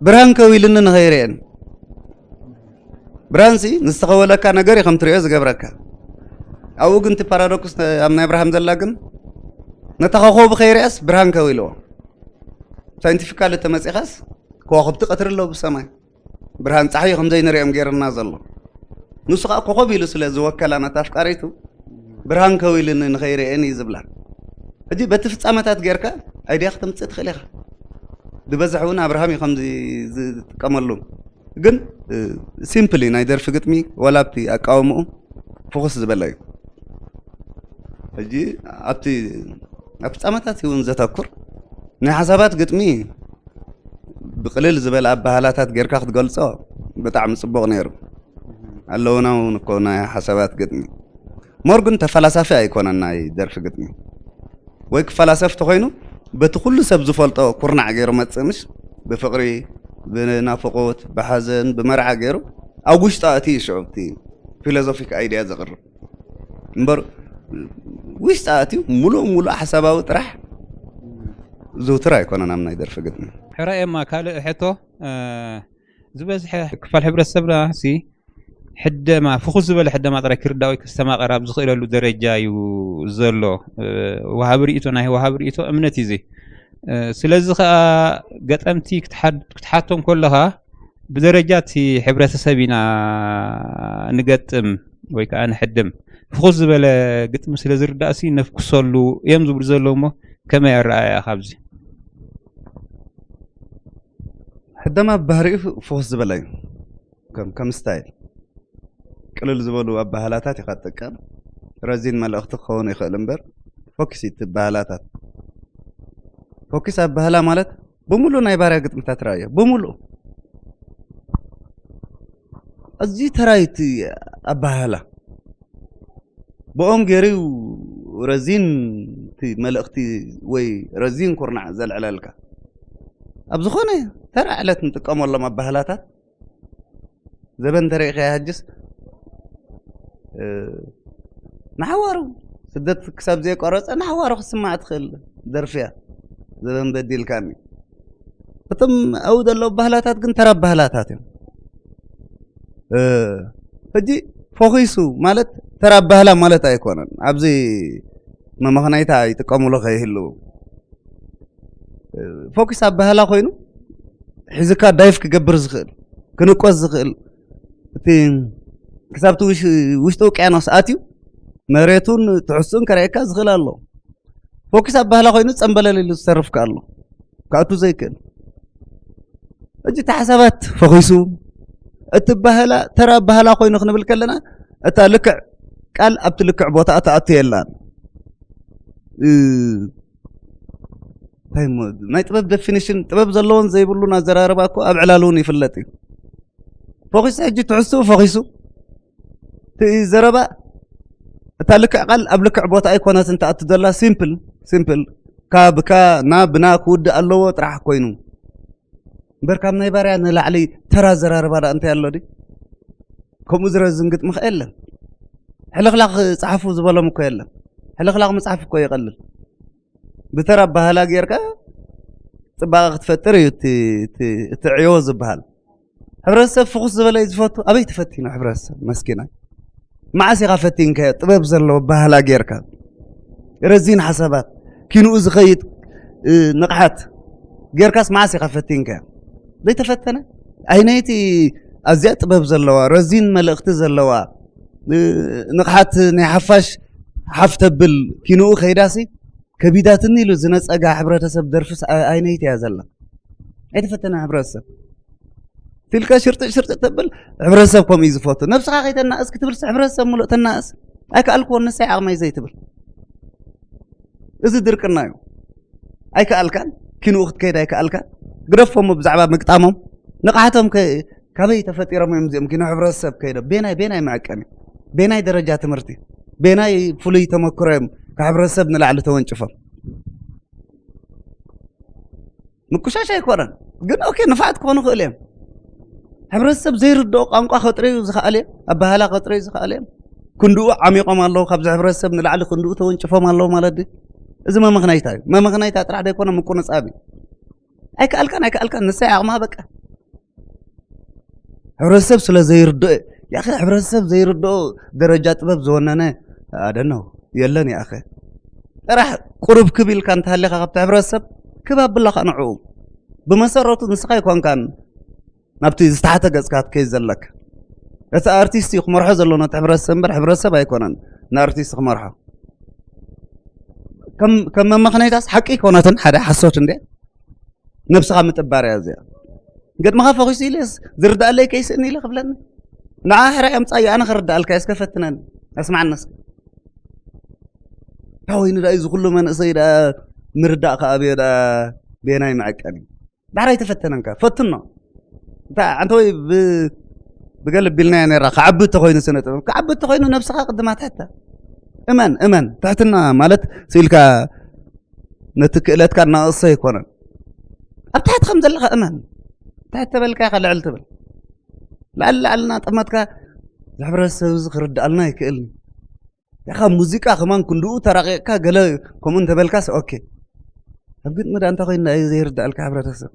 ብርሃን ከዊልኒ ንኸይርእየን ብርሃንሲ ንዝተኸወለካ ነገር እዩ ከም ትሪኦ ዝገብረካ። ኣብኡ ግን እቲ ፓራዶክስ ኣብ ናይ ኣብርሃም ዘላ ግን ነታ ኮኸቡ ከይርያስ ብርሃን ከዊልዎ ሳይንቲፊካሊ ተመፂኻስ ከዋኽብቲ ቀትሪ ኣለዉ ብሰማይ ብርሃን ፀሓይ ከም ዘይንሪኦም ገይርና ዘሎ ንሱ ከዓ ኮኸብ ኢሉ ስለ ዝወከላ ነታ ኣፍቃሪቱ ብርሃን ከዊልኒ ንኸይርእየን እዩ ዝብላ። ሕጂ በቲ ፍፃመታት ጌርካ ኣይድያ ክተምፅእ ትኽእል ኢኻ። ዝበዝሕ እውን ኣብርሃም እዩ ከምዚ ዝጥቀመሉ። ግን ሲምፕሊ ናይ ደርፊ ግጥሚ ዋላ ኣብቲ ኣቃውምኡ ፍኹስ ዝበለ እዩ። ሕጂ ኣብቲ ኣብ ፍጻመታት እውን ዘተኩር ናይ ሓሳባት ግጥሚ ብቅልል ዝበለ ኣባህላታት ጌርካ ክትገልጾ ብጣዕሚ ጽቡቕ ነይሩ። ኣለውና እውን እኮ ናይ ሓሳባት ግጥሚ። ሞር ግን ተፈላሳፊ ኣይኮነን ናይ ደርፊ ግጥሚ። ወይ ክፈላሰፍ ተኾይኑ በቲ ኩሉ ሰብ ዝፈልጦ ኩርናዕ ገይሩ መጽእ፣ ምሽ ብፍቕሪ፣ ብናፍቖት፣ ብሓዘን፣ ብመርዓ ገይሩ ኣብ ውሽጡ ኣእትዩ ሽዑ እቲ ፊሎዞፊክ ኣይድያ ዘቕርብ እምበር፣ ውሽጢ ኣእትዩ ሙሉእ ሙሉእ ሓሳባዊ ጥራሕ ዝውትር ኣይኮነን ኣብ ናይ ደርፊ ግጥሚ። ሕራይ ኤማ፣ ካልእ ሕቶ፣ እ፣ ዝበዝሐ ክፋል ሕብረተሰብና ሲ ሕደማ፣ ፍኹስ ዝበለ ሕደማ ጥራይ ክርዳእ ወይ ከስተማቕር ኣብ ዝኽእለሉ ደረጃ እዩ ዘሎ። እ፣ ወሃቢ ርእይቶ፣ ናይ ወሃቢ ርእይቶ እምነት እዩ እዚ። እ፣ ስለዚ ኸኣ ገጠምቲ ክትሓድ-፣ ክትሓቶም ከለኻ ብደረጃ እቲ ሕብረተሰብ ኢና ንገጥም ወይ ከኣ ንሕድም። ፍኹስ ዝበለ ግጥሚ ስለ ዝርዳእሲ ነፍኩሰሉ እዮም ዝብሉ ዘለዉ እሞ ከመይ ኣረኣእያ ካብዚ? ሕደማ ብባህሪኡ ፍኹስ ዝበለ እዩ። ከም፣ ከም ስታይል ቅልል ዝበሉ ኣባህላታት ኢኻ ትጥቀም። ረዚን መልእኽቲ ክኸውን ይኽእል እምበር፣ ፎኪስ እዩ እቲ ኣባህላታት። ፎኪስ ኣባህላ ማለት ብምሉእ ናይ ባርያ ግጥምታት ረኣዮ። ብምሉእ። ኣዝዩ ተራዩ እቲ ኣባህላ። ብኦም ገይሩ እዩ ረዚን እቲ መልእኽቲ ወይ ረዚን ኩርናዕ ዘልዕለልካ። ኣብ ዝኾነ ተራ ዕለት ንጥቀመሎም ኣባህላታት ዘበን ተሪእኻያ ሕጅስ፣ እ፣ ንሓዋሩ ስደት ክሳብ ዘየቋረጸ ንሓዋሩ ክስማዕ ትኽእል ደርፊ እያ። ዘበን በዲልካኒ። እቶም ኣብኡ ዘለዉ ባህላታት ግን ተራ ባህላታት እዮም። እ፣ ሕጂ ፎኺሱ ማለት ተራ ባህላ ማለት ኣይኮነን። ኣብዚ መመኽነይታ ይጥቀሙሉ ከይህልዉ። ፎኪስ ኣባህላ ኮይኑ ሒዝካ ዳይቭ ክገብር ዝኽእል፣ ክንቆስ ዝኽእል፣ እቲ ክሳብ እቲ ውሽ-፣ ውሽጢ ውቅያኖስ ኣትዩ መሬቱን ትሕዝትኡን ከርእየካ ዝኽእል ኣሎ። ፎኪስ ኣባህላ ኮይኑ ጸምበለል ኢሉ ዝተርፍካ ኣሎ፣ ክኣቱ ዘይክእል። ሕጂ እቲ ሓሳባት ፈኺሱ፣ እቲ ኣባህላ ተራ ኣባህላ ኮይኑ ክንብል ከለና፣ እታ ልክዕ ቃል ኣብቲ ልክዕ ቦታ ትኣቱ የላን። እ፣ እንታይ እሞ፣ ናይ ጥበብ ደፊኒሽን፣ ጥበብ ዘለዎን ዘይብሉን ኣዘራርባ እኮ ኣብ ዕላል እውን ይፍለጥ እዩ። ፎኺሱ ሕጂ ትሕዝትኡ ፈኺሱ፣ እቲ ዘረባ፣ እታ ልክዕ ቃል ኣብ ልክዕ ቦታ ኣይኮነትን ትኣቱ ዘላ። ሲምፕል፣ ሲምፕል፣ ካብ፣ ካ፣ ና፣ ብና ክውድእ ኣለዎ ጥራሕ ኮይኑ። እምበር ካብ ናይ ባርያ ንላዕሊ ተራ ኣዘራርባ ደኣ እንታይ ኣሎ ድዩ? ከምኡ ዝረዝን ግጥሚ ከ የለን። ሕልኽላኽ ጸሓፉ ዝበሎም እኮ የለን። ሕልኽላኽ ምጽሓፍ እኮ ይቐልል። ብተራ ኣባህላ ጌርካ ጽባቐ ክትፈጥር እዩ እቲ፣ እቲ፣ እቲ ዕዮ ዝበሃል። ሕብረተሰብ ፍኹስ ዝበለ እዩ ዝፈቱ። ኣበይ ተፈቲኑ ሕብረተሰብ መስኪናይ? መዓስ ኢኻ ፈቲንካዮ? ጥበብ ዘለዎ ኣባህላ ጌርካ፣ ረዚን ሓሳባት፣ ኪንኡ ዝኸይድ፣ እ፣ ንቕሓት ጌርካስ መዓስ ኢኻ ፈቲንካዮ? ዘይተፈተነ? ኣይነይቲ ኣዝያ ጥበብ ዘለዋ፣ ረዚን መልእኽቲ ዘለዋ፣ እ፣ ንቕሓት ናይ ሓፋሽ ሓፍ ተብል፣ ኪንኡ ከይዳሲ ከቢዳትኒ ኢሉ ዝነጸጋ ሕብረተሰብ ደርፍስ ኣ-፣ ኣይነይቲ እያ ዘላ? ኣይተፈተነ ሕብረተሰብ። ትልካ ሽርጥጥ ሽርጥጥ ተብል፣ ሕብረተሰብ ከምኡ እዩ ዝፈቱ። ነብስኻ ከይተናእስ ክትብልስ፣ ሕብረተሰብ ሙሉእ ተናእስ። ኣይከኣልክዎን፣ ንሰይ ዓቕመይ ዘይትብል። እዚ ድርቅና እዩ። ኣይከኣልካን፣ ኪንኡ ክትከይድ ኣይከኣልካን። ግደፎም ብዛዕባ ምግጣሞም። ንቕሓቶም ከ-፣ ካበይ ተፈጢሮም እዮም እዚኦም ኪኖ ሕብረተሰብ ከይዶም? ቤናይ፣ ቤናይ መዐቀኒ? ቤናይ ደረጃ ትምህርቲ? ቤናይ ፍሉይ ተመክሮ እዮም ካብ ሕብረተሰብ ንላዕሊ ተወንጭፎም? ምቁሻሽ ኣይኮነን። ግን ኦኬ፣ ንፋዓት ክኾኑ ይኽእሉ እዮም። ሕብረተሰብ ዘይርድኦ ቋንቋ ከጥረዩ ዝኸኣሉ እዮም፣ ኣባህላ ከጥረዩ ዝኸኣሉ እዮም። ክንድኡ ዓሚቖም ኣለዉ፣ ካብዚ ሕብረተሰብ ንላዕሊ ክንድኡ ተወንጭፎም ኣለዉ ማለት ድዩ? እዚ መመኽነይታ እዩ። መመኽነይታ ጥራሕ ደይኮነ ምቁንጻብ እዩ። ኣይከኣልካን፣ ኣይከኣልካን፣ ንሳ ዓቕማ በቃ። ሕብረተሰብ ስለ ዘይርድኦ፣ ያኸ ሕብረተሰብ ዘይርድኦ ደረጃ ጥበብ ዝወነነ ኣደነው የለን ያኸ። ጥራሕ ቁሩብ ክብ ኢልካ እንተሃሊኻ ካብቲ ሕብረተሰብ፣ ክብ ኣብላ ኸኣ ንዕኡ። ብመሰረቱ ንስኻ ኣይኮንካን ናብቲ ዝተሓተ ገጽካ ክትከይድ ዘለካ። እቲ ኣርቲስት እዩ ክመርሖ ዘሎ ነቲ ሕብረተሰብ እምበር፣ ሕብረተሰብ ኣይኮነን ንኣርቲስት ክመርሖ። ከም፣ ከም መመኽነይታስ ሓቂ ኣይኮነትን፣ ሓደ ሓሶት እንድያ። ነብስኻ ምጥባር እያ እዚኣ። ገጥምኻ ፈኺሱ ኢለስ ዝርዳኣለይ ከይስእን ኢለ ክብለኒ፣ ንዓ ሕራይ ኣምጻዮ፣ ኣነ ክርዳኣልካ እየ፣ እስከ ፈትነኒ፣ ኣስማዓኒ እስከ። እንታይ ኮይኑ ደኣ እዚ ኩሉ መንእሰይ ደኣ ምርዳእ ከኣ ኣብዮ ደኣ ቤናይ መዐቀኒ? ዳሕራይ ተፈተነንካ፣ ፈትኖ። እንታይ ኣንተ ወይ ብ-፣ ብገለ ቢልናዮ ነይራ፣ ክዓቢ እንተኾይኑ ስነ ጥበብ፣ ክዓቢ እንተኾይኑ ነብስኻ ቅድማ ትሕተ። እመን፣ እመን። ትሕትና ማለት ስኢልካ ነቲ ክእለትካ እናቐሰ ኣይኮነን። ኣብ ታሕቲ ከም ዘለኻ እመን። ታሕቲ ተበልካ ኢኻ ልዕል ትብል። ላዕሊ ላዕልና ጠመትካ፣ እዚ ሕብረተሰብ እዚ ክርድኣልና ኣይክእልን። ያኻ ሙዚቃ ከማን ክንድኡ ተራቒቕካ ገለ ከምኡ እንተበልካስ ኦኬ። ኣብ ግጥሚ ዳ እንታይ ኮይኑ እዩ ዘይርድኣልካ ሕብረተሰብ?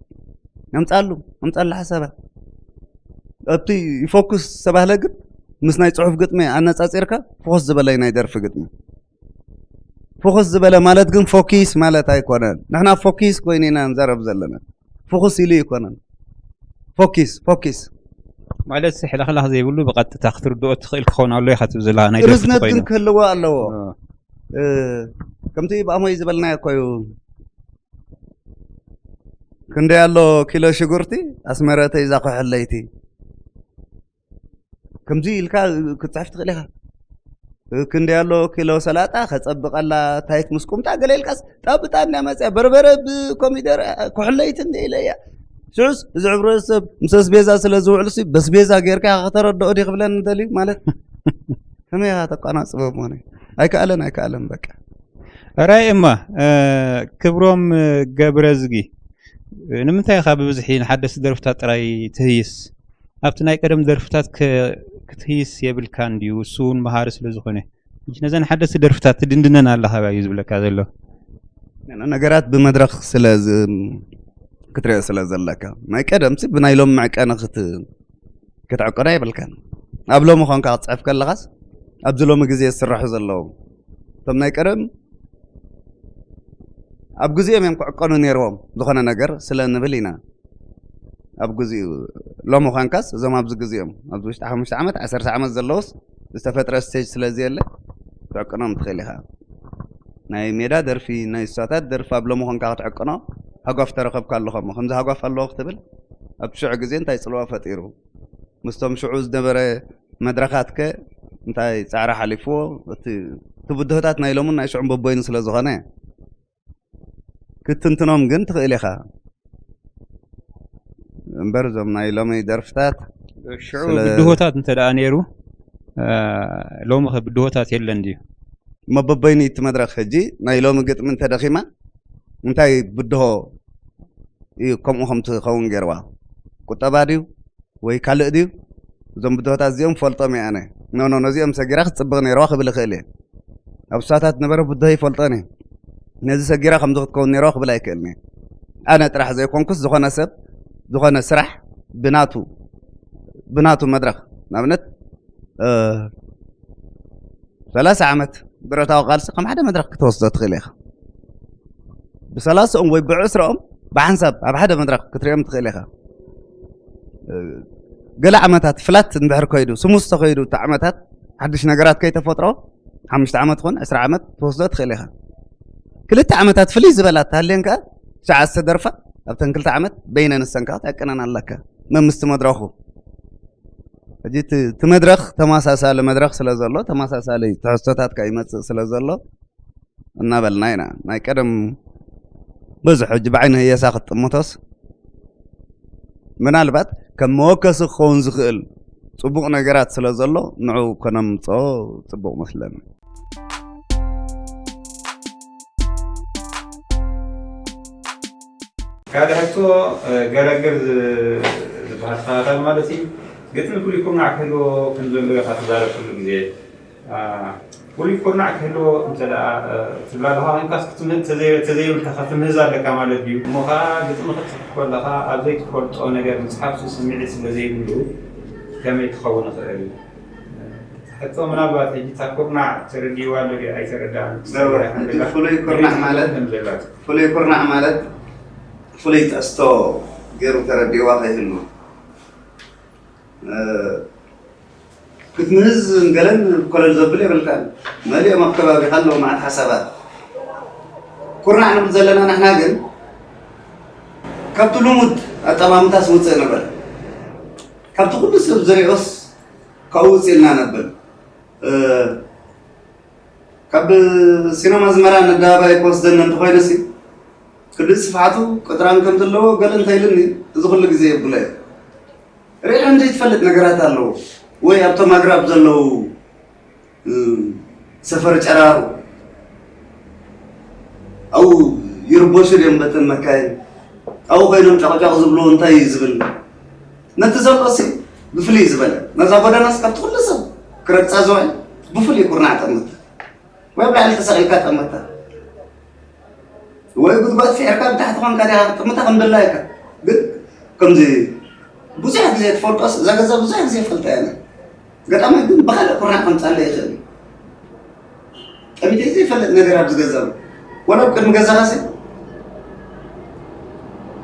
ኣምጻሉ፣ ኣምጻሉ ሓሳባት። ኣብቲ ይፎኩስ ዝተባህለ ግን ምስ ናይ ጽሑፍ ግጥሚ ኣነጻጺርካ ፍኹስ ዝበለ ናይ ደርፊ ግጥሚ። ፍኹስ ዝበለ ማለት ግን ፎኪስ ማለት ኣይኮነን። ንሕና ፎኪስ ኮይኑ ኢና ንዛረብ ዘለና። ፍኹስ ኢሉ ኣይኮነን። ፎኪስ፣ ፎኪስ። ማለት ሕልኽላኽ ዘይብሉ ብቐጥታ ክትርድኦ ትኽእል ክኸውን ኣሎ ኢኻ ትብል ዘለኻ ናይ ደርፊ ርዝነት ግን ኮይኑ። ክህልዎ ኣለዎ። እ። እ፣ ከምቲ ብኣሞይ ዝበልናዮ እኮ እዩ። ክንደይ ኣሎ ኪሎ ሽጉርቲ ኣስመረተይ እዛ ኩሕለይቲ። ከምዚ ኢልካ ክትጽሕፍ ትኽእል ኢኻ። ክንደይ ኣሎ ኪሎ ሰላጣ ከጸብቐላ ታይት ምስ ቁምጣ ገለ ኢልካስ ጣብጣ እንዳ መጽያ በርበረ ብኮሚደረ ኩሕለይቲ እንደ ኢለ እያ። ሽዑስ እዚ ሕብረተሰብ ምስ ኣስቤዛ ስለ ዝውዕል ሲ በስቤዛ ጌርካ ኢኻ ከተረድኦ ዲ ክብለኒ ደልዩ ማለት ከመይ ኢኻ ተቋናጽቦ እሞ? ኣይከኣለን፣ ኣይከኣለን በቃ። ራይ እማ፣ እ፣ ክብሮም ገብረዝጊ፣ ንምንታይ ኢኻ ብብዝሒ ንሓደስቲ ደርፍታት ጥራይ ትህይስ? ኣብቲ ናይ ቀደም ደርፍታት ከ ክትህይስ የብልካን ድዩ? እሱ እውን መሃሪ ስለ ዝኾነ። ሕጂ ነዘን ሓደስቲ ደርፍታት ትድንድነን ኣለኻ እዩ ዝብለካ ዘሎ። ነገራት ብመድረኽ ስለ ዝ-፣ ክትሪኦ ስለ ዘለካ። ናይ ቀደምሲ ብናይ ሎም መዕቀኒ ክት-፣ ክትዕቅኖ የብልካን። ኣብ ሎሚ ኾንካ ክትጽሕፍ ከለኻስ ኣብዚ ሎሚ ግዜ ዝስርሑ ዘለዉ እቶም ናይ ቀደም ኣብ ግዜኦም እዮም ክዕቀኑ ነይርዎም፣ ዝኾነ ነገር ስለ ንብል ኢና። ኣብ ግዜኡ ሎሚ ኳንካስ እዞም ኣብዚ ግዜኦም ኣብዚ ውሽጢ ሓሙሽተ ዓመት ዓሰርተ ዓመት ዘለውስ ዝተፈጥረ ስቴጅ ስለ ዘየለ ክትዕቅኖም ትኽእል ኢኻ። ናይ ሜዳ ደርፊ ናይ እሳታት ደርፊ ኣብ ሎሚ ኳንካ ክትዕቅኖ ሃጓፍ ተረኸብካ ኣለኹ እሞ ከምዚ ሃጓፍ ኣለዎ ክትብል ኣብቲ ሽዑ ግዜ እንታይ ጽልዋ ፈጢሩ ምስቶም ሽዑ ዝነበረ መድረኻትከ እንታይ ጻዕሪ ሓሊፍዎ እቲ እቲ ብድሆታት ናይ ሎምን ናይ ሽዑን በቦይኑ ስለ ዝኾነ ክትትንትኖም ግን ትኽእል ኢኻ እምበር እዞም ናይ ሎሚ ደርፍታት ሽዑ ስለ ብድሆታት እንተ ደኣ ነይሩ እ፣ ሎሚ ኸ ብድሆታት የለን ድዩ? እሞ በበይኑ እቲ መድረኽ ሕጂ ናይ ሎሚ ግጥሚ እንተደኺማ እንታይ ብድሆ እዩ ከምኡ ከም ትኸውን ገይርዋ? ቁጠባ ድዩ ወይ ካልእ ድዩ? እዞም ብድሆታት እዚኦም ፈልጦም እየ ኣነ። ኖ ኖ ነዚኦም ሰጊራ ክትጽብቕ ነይርዋ ክብል እኽእል እየ። ኣብ እሳታት ነበረ ብድሆ ይፈልጦን እየ። ነዚ ሰጊራ ከምዚ ክትከውን ነይርዋ ክብል ኣይክእልን እየ። ኣነ ጥራሕ ዘይኮንኩስ ዝኾነ ሰብ ዝኾነ ስራሕ ብናቱ ብናቱ መድረኽ ንኣብነት እ፣ ሰላሳ ዓመት ብረታዊ ቃልሲ ከም ሓደ መድረኽ ክትወስዶ ትኽእል ኢኻ። ብሰላስኦም ወይ ብዕስራኦም ብሓንሳብ ኣብ ሓደ መድረኽ ክትሪኦም ትኽእል ኢኻ። እ፣ ገለ ዓመታት ፍላት እንድሕር ከይዱ፣ ስሙዝ ተኸይዱ፣ እቲ ዓመታት ሓድሽ ነገራት ከይተፈጥሮ፣ ሓሙሽተ ዓመት ኹን ዕስራ ዓመት ትወስዶ ትኽእል ኢኻ። ክልተ ዓመታት ፍልይ ዝበላ ተሃልየን ከኣ፣ ሸዓ ዝተደርፋ ኣብተን ክልተ ዓመት በይነን ንሰን ከኣ ትዕቅነን ኣለካ። መምስቲ መድረኹ። ሕጂ እቲ፣ እቲ መድረኽ ተመሳሳሊ መድረኽ ስለ ዘሎ፣ ተመሳሳሊ ትሕዝቶታት ከኣ ይመጽእ ስለ ዘሎ፣ እናበልና ኢና። ናይ ቀደም ብዙሕ ሕጂ ብዓይኒ ህየሳ ክትጥምቶስ፣ ምናልባት ከም መወከሲ ክኸውን ዝኽእል ጽቡቕ ነገራት ስለ ዘሎ፣ ንዑ ከነምጽኦ ጽቡቕ መስለኒ። ካልእ ሕቶ፣ እ፣ ገረግር ዝ-፣ ዝበሃል ተኸታታሊ ማለት እዩ። ግጥሚ ፍሉይ ኩርናዕ ክህልዎ ከም ዘለዎ ኢኻ ትዛረብ ኩሉ ግዜ። አ፣ ፍሉይ ኩርናዕ ክህልዎ እንተ ደኣ፣ እ፣ ትብላ ኣለኻ ኮይንካስ ክትምህዝ፣ ተዘይ-፣ ተዘይብልካ ክትምህዝ ኣለካ ማለት ድዩ? እሞ ኸኣ ግጥሚ ክትጽሕፍ ከለኻ ኣብ ዘይትፈልጦ ነገር ምጽሓፍ ስምዒት ስለ ዘይብሉ ከመይ ክኸውን ይኽእል? ሕቶ ምናልባት ሕጂ እታ ኩርናዕ ተረዲእዋ ኣሎ ድዩ ኣይተረዳእን? ዘወ-፣ ሕጂ ፍሉይ ኩርናዕ ማለት፣ ከም ዘላት። ፍሉይ ኩርናዕ ማለት ፍሉይ ጥሕስቶ ገይሩ ተረዲእዋ ከይህሉ፣ እ፣ ክትምህዝ ገለን ኮለል ዘብል የብልካን። መሊኦም ኣብ ከባቢኻ ኣለዉ መዓት ሓሳባት። ኩርናዕ ንብል ዘለና ንሕና ግን ካብቲ ልሙድ ኣጠማምታስ ውፅእ ንበል። ካብቲ ኩሉ ሰብ ዝሪኦስ ካብኡ ውፅእ ኢልና ነብል። እ፣ ካብ ሲኖም ኣዝመራ ነዳባይ ክወስደኒ እንተኾይኑሲ፣ ክንዲ ስፍሓቱ ቅጥራን ከም ዘለዎ ገለ እንተኢሉኒ፣ እዚ ኩሉ ግዜ የብሎ እየ። ርኢኻ ዘይትፈልጥ ነገራት ኣለዉ ወይ ኣብቶም ኣግራብ ዘለዉ፣ እ፣ ሰፈር ጨራሩ ኣብኡ ይርበሹ ድዮም በተን መካይን? ኣብኡ ኮይኖም ጫቕጫቕ ዝብሉ እንታይ እዩ ዝብል? ነቲ ዘሎሲ ብፍልይ ዝበለ፣ ነዛ ጎደናስ ካብቲ ኩሉ ሰብ ክረግጻ ዝውዕል ብፍሉይ ኩርናዕ ጠምታ ወይ ኣብ ላዕሊ ተሰቒልካ ጠምታ። ወይ ጉድጓድ ስዒርካ ብታሕቲ ኮንካ ዲኻ ክትጥምታ ከም ደላይካ። ግን ከምዚ ብዙሕ ግዜ ትፈልጦስ፣ እዛ ገዛ ብዙሕ ግዜ ፈልጣ እያ። ገጣማይ ግን ብኻልእ ኩርናዕ ከምጻለይ ይኽእል እዩ። ጠሚተ ዘይፈልጥ ነገር ኣብዚ ገዛ ኣሎ። ወላ ኣብ ቅድሚ ገዛኻሲ፣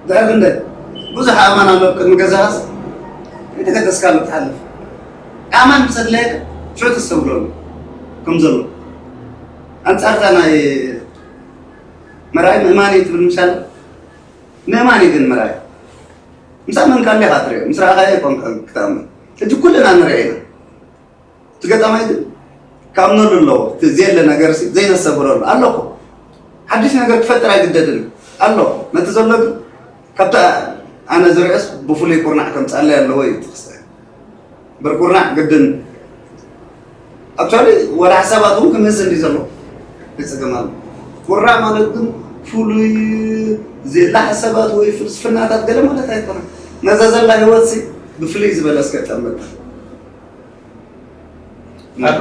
ድሕሪ ክንደይ ብዙሕ ኣእማን ኣሎ ኣብ ቅድሚ ገዛኻሲ፣ ከይተገደስካሉ ትሓልፍ። ኣእማን ምስ ኣድለየካ ሽዑ ተስተብህለሉ ከም ዘሎ። ኣንጻርታ ናይ ምርኣይ ምእማን እዩ ትብል ምሻል? ምእማን እዩ ግን ምርኣይ። ምስ ኣመንካሉ ኢኻ ትሪኦ፣ ምስ ረኣኻዮ ኣይኮንካን ክትኣምን። ሕጂ ኩልና ንርኢ ኢና። እቲ ገጣማይ ግን ክኣምነሉ ኣለዎ። እቲ ዘየለ ነገርሲ ዘይነሰብረሉ ኣሎ እኮ። ሓድሽ ነገር ክፈጥር ኣይግደድን ኣሎ። ነቲ ዘሎ ግን ካብቲ ኣነ ዝሪኦስ ብፍሉይ ኩርናዕ ከምጻለይ ኣለዎ እዩ እቲ ክስታይ። እምበር ኩርናዕ ግድን። ኣክቹዋሊ፣ ወላ ሓሳባት እውን ክምህዝ እንዲ ዘሎ ይጽገም ኣሎ። ኩርናዕ ማለት ግን ፍሉይ፣ ዘላ ሓሳባት ወይ ፍልስፍናታት ገለ ማለት ኣይኮነን። ነዛ ዘላ ህይወትሲ ብፍሉይ ዝበለ እስከ ጠመታ። ኣብ፣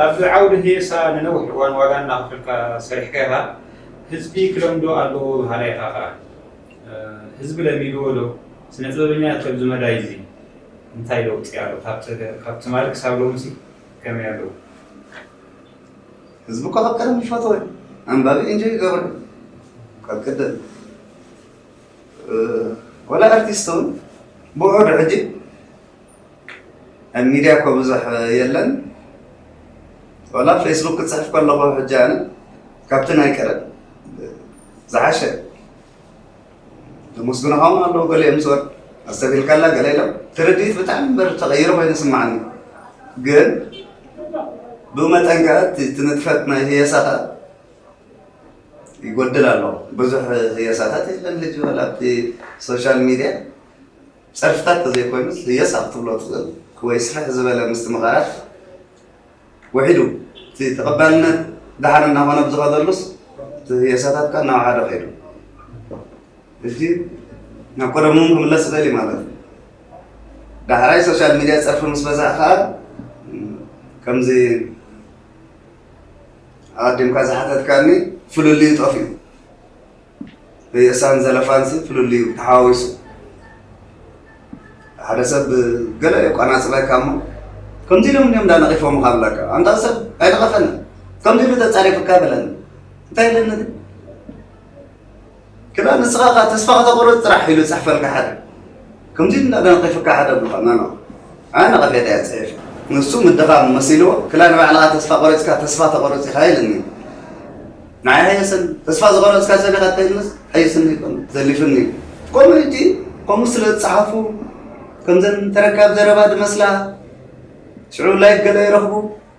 ኣብዚ ዓውዲ ህየሳ ንነዊሕ እዋን ዋጋ እናኸፈልካ ሰሪሕካ ኢኻ። ህዝቢ ክለምዶ ኣለዎ በሃላይ ኢኻ ኸኣ። ህዝቢ ለሚድዎ ዶ? ስነ ጥበበኛታት ኣብዚ መዳይ እዚ እንታይ ለውጢ ኣሎ? ካብ ተ-፣ ካብ ትማሊ ክሳብ ሎምሲ ከመይ ኣለዉ? ህዝቢ እኮ ካብ ቀደም ይፈትዎ እዩ። ኣንባቢ ኢንጆይ ይገብር እዩ። ካብ ቀደም፣ እ፣ ወላ ኣርቲስት እውን ብውሑዱ ሕጂ ኣብ ሚድያ እኮ ብዙሕ የለን። ወላ ፌስቡክ ክጽሕፍ ከለኹ ሕጂ ኣነ ካብቲ ናይ ቀደም ዝሓሸ ተመስግኖ ኸውን ኣለዉ። ገሊኦም ምስ ወር ኣስተብሂልካላ ገለ ኢሎም ትርድኢት ብጣዕሚ እምበር ተቐይሩ ኮይኑ ይስምዓኒ። ግን ብኡ መጠን ከኣ እቲ፣ እቲ ንጥፈት ናይ ህየሳ ከኣ ይጎድል ኣሎ። ብዙሕ ህየሳታት የለን ሕጂ ወላ ኣብቲ ሶሻል ሚድያ። ጸርፍታት ተዘይኮይኑስ ህየሳ ክትብሎ ትኽእል ወይ ስፍሕ ዝበለ ምስትምቓራት ውሒዱ እቲ ተቐባልነት ደሓን እናኾነ ብዝኸደሉስ እቲ ህየሳታት ከኣ እናወሓደ ከይዱ። ሕጂ ናብ ቀደሙ ክምለስ ይኽእል እዩ ማለት እዩ። ዳሕራይ ሶሻል ሚድያ ጸርፊ ምስ በዝሐ ከኣ ከምዚ ኣቐዲምካ ዝሓተትካኒ ፍልልዩ ጠፊኡ። ህየሳን ዘለፋንሲ ፍልልዩ ተሓዋዊሱ። ሓደ ሰብ ገለ የቋናጽበካ እሞ፣ ከምዚ ኢሎም እንዲዮም እንዳ ነቒፎምኻ ብለካ። ኣንታ ሰብ ኣይነቐፈንን። ከምዚ ኢሉ ተጻሪፉካ በለኒ። እንታይ ኢለኒ? ክላ ንስኻ ከኣ ተስፋ ከተቑርጽ ጥራሕ ኢሉ ጽሕፈልካ ሓደ። ከምዚ ኢሉ እንዳ ነቒፍካ ሓደ ብልኻ፣ ኖ፣ ኖ። ኣነ ነቐፌታ እየ ጽሒፈ። ንሱ ምድኻም መሲልዎ፣ ክላ ንባዕልኻ ተስፋ ቆሪጽካ፣ ተስፋ ተቆርጽ ኢኻ ኢልኒ። ንዓይ ሃየሰኒ። ተስፋ ዝቆረጽካ ሰብ ኢኻ እንተ ኢልንስ፣ ሃየሰኒ ኣይኮነን። ዘሊፍኒ እዩ። ከምኡ ሕጂ፣ ከምኡ ስለ ዝጸሓፉ፣ ከምዘን ተረካብ ዘረባ ዝመስላ፣ ሽዑ ላይክ ገለ ይረኽቡ።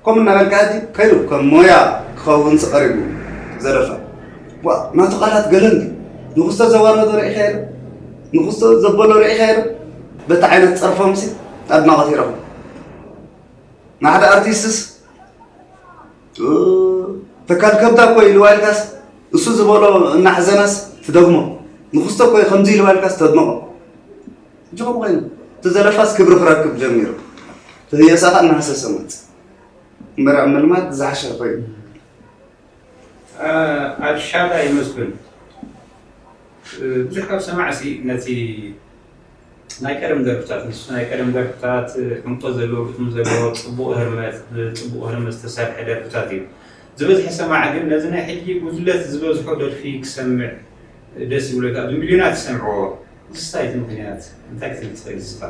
ከምኡ እናበልካ ሕጂ ከይዱ ከም ሞያ ክኸውን ቀሪቡ ዘለፋ። ዋ፣ ናቱ ቃላት ገለ እንዲ ንኽስቶ ዘዋረዶ ርኢኻዮ ዶ? ንኽስቶ ዘበሎ ርኢኻዮ ዶ? በቲ ዓይነት ጸርፎምሲ ኣድናቖት ይረኽቡ። ንሓደ ኣርቲስትስ፣ እ፣ ተካል ከብዳ እኮ ኢልዋ ኢልካስ፣ እሱ ዝበሎ እናሕዘነስ ትደግሞ። ንኽስቶ እኮ ከምዚ ኢልዋ ኢልካስ ተድንቖ። ሕጂ ከምኡ ኮይኑ፣ እቲ ዘለፋስ ክብሪ ክረክብ ጀሚሩ። እቲ ህየሳ ኸኣ እናሃሰሰ መጽእ። እምበር ኣብ ምልማድ ዝሓሸ ኮይኑ። ኣ-፣ ኣልሻዳ ይመስል። ብዙሕ ካብ ሰማዕሲ ነቲ ናይ ቀደም ደርፍታት፣ ንሱ ናይ ቀደም ደርፍታት፣ ዕምቆት ዘለዎ፣ ግጥሚ ዘለዎ፣ ጽቡቕ ህርመት፣ ብጽቡቕ ህርመት ዝተሰርሐ ደርፍታት እዩ። ዝበዝሐ ሰማዒ ግን ነዚ ናይ ሕጂ ጉድለት ዝበዝሖ ደርፊ ክሰምዕ ደስ ይብሎ። ካብ ሚልዮናት ይሰምዕዎ። እዚ እንታይ እቲ ምኽንያት? እንታይ ክትብል ትኽእል ንስኻ?